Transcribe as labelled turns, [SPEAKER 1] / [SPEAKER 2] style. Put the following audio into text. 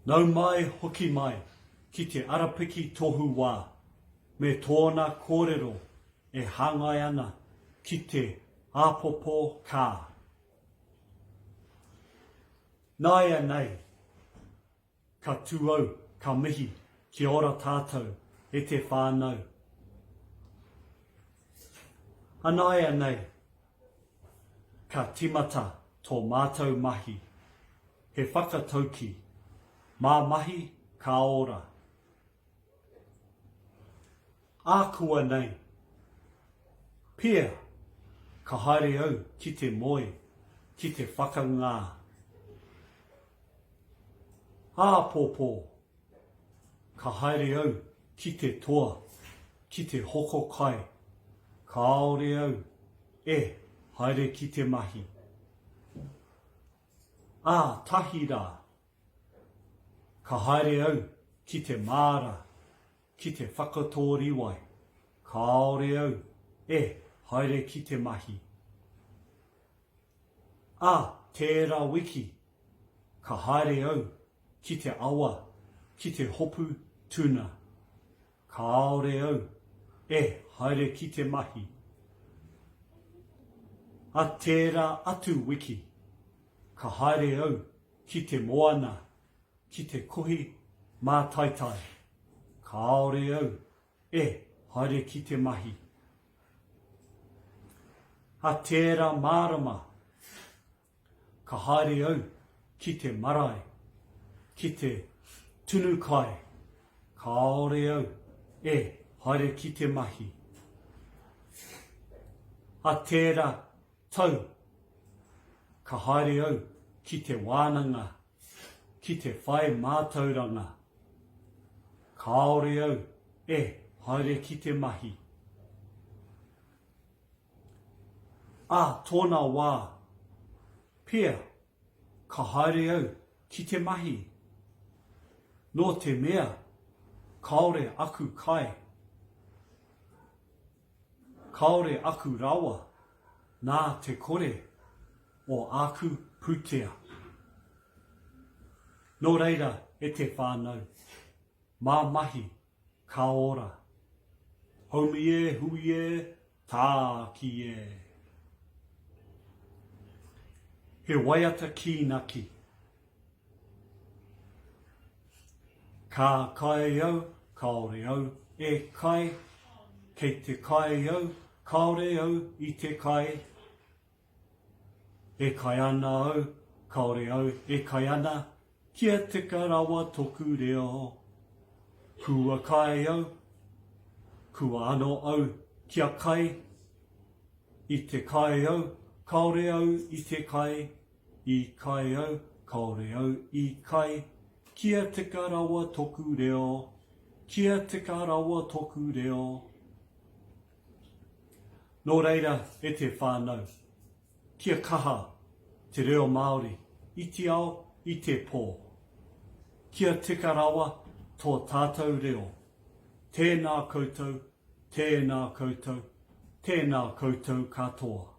[SPEAKER 1] Nau mai hoki mai ki te arapiki tohu wā me tōna kōrero e hāngai ana ki te āpōpō ka. Nāianei, ka tū au ka mihi kia ora tātou e te whānau. Anāianei, ka timata tō mātou mahi. He whakatauki, Mā mahi ka ora. Ākuanei, pea, ka haere au ki te moe, ki te whakangā. Āpōpō, ka haere au ki te toa, ki te hoko kai. Kāore au e haere ki te mahi. Ā, tahi rā, ka haere au ki te māra, ki te whakatō rīwai, kāore au e haere ki te mahi. Ā, tērā wiki, ka haere au ki te awa, ki te hopu tuna. Kāore au e haere ki te mahi. A tērā atu wiki, ka haere au ki te moana ki te kohi mātaitai. Kāore au e haere ki te mahi. A tērā marama, Ka haere au ki te marae, ki te tunu kai, kāore au e haere ki te mahi. A tērā tau, ka haere au ki te wānanga, ki te whai mātauranga. Kāore au e haere ki te mahi. Ā tōna wā, pea, ka haere au ki te mahi. Nō te mea, kāore aku kai, kāore aku rawa, nā te kore o āku pūtea. Nō reira, e te whānau, mā mahi Ka ora. Haumi e, hui e, tāki e. He waiata kīnaki. Ka kai au, kāore au e kai. Kei te kai au, kāore au i te kai. E kai ana au, kaore au e kai ana, kia tika rawa toku reo. Kua kai au, kua ano au kia kai, i te kai au, kaore au i te kai, i kai au, kaore au i kai, kia tika rawa toku reo, kia tika rawa toku reo. Nō reira, e te whānau, kia kaha te reo Māori i te ao, i te pō. Kia tika rawa tō tātou reo. Tēnā koutou, tēnā koutou, tēnā koutou katoa.